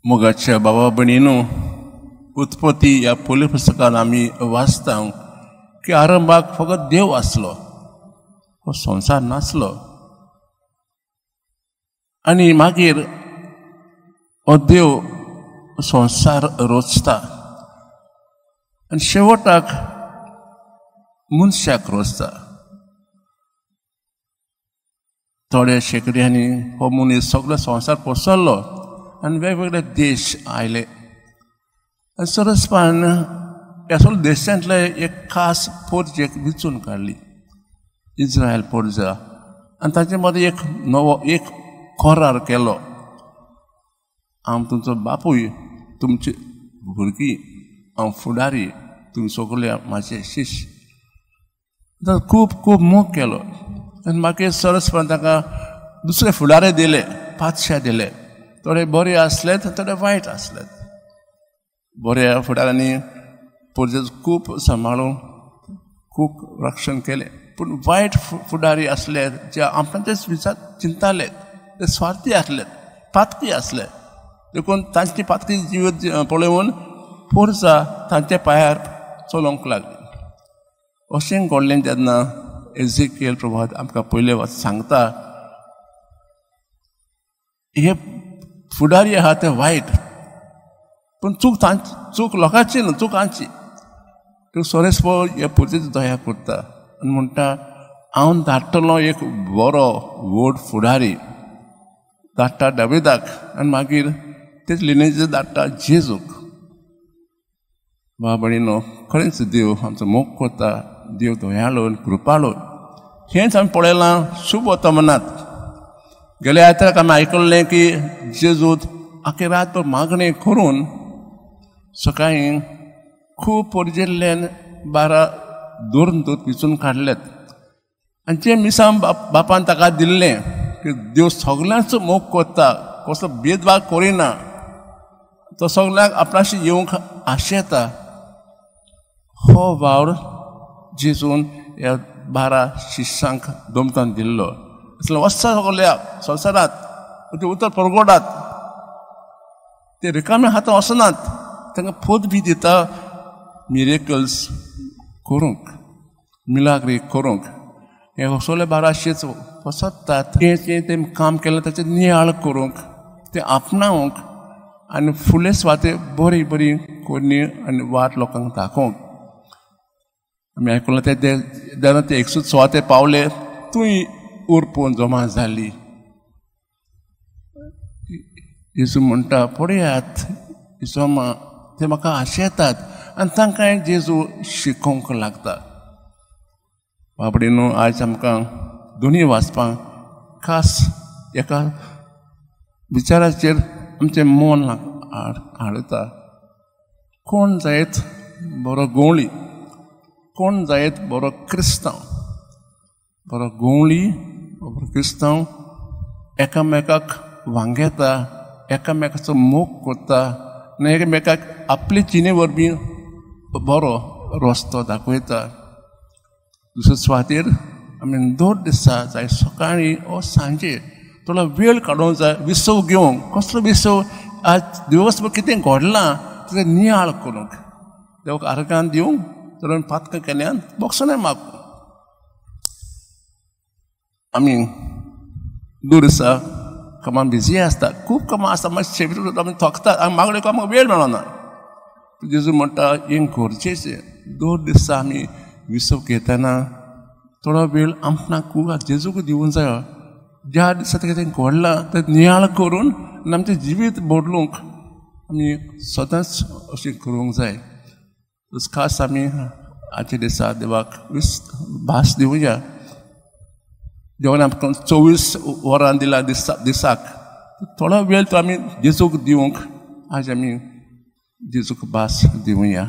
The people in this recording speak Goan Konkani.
मोगाच्या बाबा भयणीनो, उत्पत्ती ह्या पयल्या पुस्तकान आमी वाचता की आरंभाक फकत देव आसलो, हो संवसार नासलो. आनी मागीर हो देव संवसार रोचता आनी शेवटाक मनशाक रोचता. थोड्या शेंकड्यांनी हो मनीस सगळो संवसार पसरलो आनी वेगवेगळे देश आयले आनी सरसपण ह्या सगळ्या देशांतले एक खास पोरजेक विचून काडली, इज्रायल पोरजा. आनी ताचे मदें एक नवो एक करार केलो, हांव तुमचो बापूय, तुमची भुरगीं, हांव फुडारी, तुमी सगळे म्हाजे शिश्य. खूब खूब मोग केलो आनी मागीर सरसपण ताका दुसरे फुडारे दिले, पातशा दिले. थोडे बरे आसले तर थोडे वायट आसले. बऱ्या फुडाऱ्यांनी पोरजेचो खूब सांबाळून खूब रक्षण केलें, पूण वायट फुडारी आसले जे आपणाचेच विचार चिंताले, ते स्वार्थी आसले, पातकी आसले. देखून तांची पातकी जिवीत पळोवन पोरजा तांच्या पांयार चलोवंक लागली. अशें घडलें तेन्ना एझेकियल प्रभात आमकां पयले सांगता, हे फुडारी आहा ते वायट, पूण चूक तांची, चूक लोकांची न्हू, चूक आमची. सोरेस हे पुरतेच दया करता आनी म्हणटा, हांव धाडटलो एक बरो व्हड फुडारी, धाडटा दाविदाक आनी मागीर तेच लिनेज धाडटा जेजूक. बाबा भयणीनो, खरेंच देव आमचो मोग करता, देव दयाळू कृपाळू. हेंच आमी पळयलां शुभ वर्तमानांत. गेल्या आयताराक आमी आयकल्लें की जेजूत आखे रात मागणें करून सकाळीं खूब पोरजेल्ल्यान 12 दोन विचून काडल्यात. आनी जें मिसांव बापान ताका दिल्लें की देव सगल्यांचो मोग करता, कसलो भेदभाव करिना, तो सगल्यांक आपणाशी येवंक आशेता. हो वावर जेजून ह्या 12 शिश्यांक दमतान दिल्लो. वचता सगल्या संवसारांत ते उतर परगोडात, ते रिकामे हातां वचनात, तांकां पद बी दिता मिरेकल्स करूंक, मिलाग्री करूंक. हे सगळे 12 शिश्य वचतात, तें तें काम केलें ताचें नियाळ करूंक, तें आपणावंक आनी फुडले सुवाते बरी बरी करणी आनी वाट लोकांक दाखोवंक. आमी आयकलां ते जेन्ना ते एकसूच सुवाते पावले, थंय उरपून जमा जाली. जेजू म्हणटा, पळयात जमा, ते म्हाका आशेतात आनी तांकां जेजू शिकोवंक लागता. बाबडीनो, आयज आमकां दोनूय वाचपाक खास एका विचाराचेर आमचें मन हाडता. कोण जायत बरो गवळी, कोण जायत बरो क्रिस्तांव. बरो गवळी, बरो क्रिस्तांव एकामेकाक वांगेता, एकामेकाचो मोग करता आनी एकामेकाक आपले जिणे वरवीं बरो रस्तो दाखयता. दुसरे सुवातेर आमी दर दिसा जाय सकाळीं ओ सांजे थोडो वेळ काडूंक जाय विसव घेवंक. कसलो विसव? आज दिवसभर कितें घडलां तें नियाळ करूंक, देवाक आर्गां दिवंक, तर पातकां केल्यान बोगसणें मागूंक. आमी दर दिसा कामां बिजी आसता, खूब कामां आसता, मागीर शेवटी आमी थकतात आनी मागण्यो आमकां वेळ मेळना. जेजू म्हणटा हें गरजेचें, दर दिसा आमी विसव घेतना थोडो वेळ आपणाक जेजूक दिवंक जायो. ज्या दिसा कितें घडलां तें नियाळ करून आनी आमचें जिवीत बदलूंक आमी सदांच अशें करूंक जाय. खास आमी आजच्या दिसा देवाक भास दिवया. देवान आमकां 24 वरां दिला दिसाक, थोडो वेळ तो आमी जेजूक दिवंक आज आमी जेजूक भास दिवया.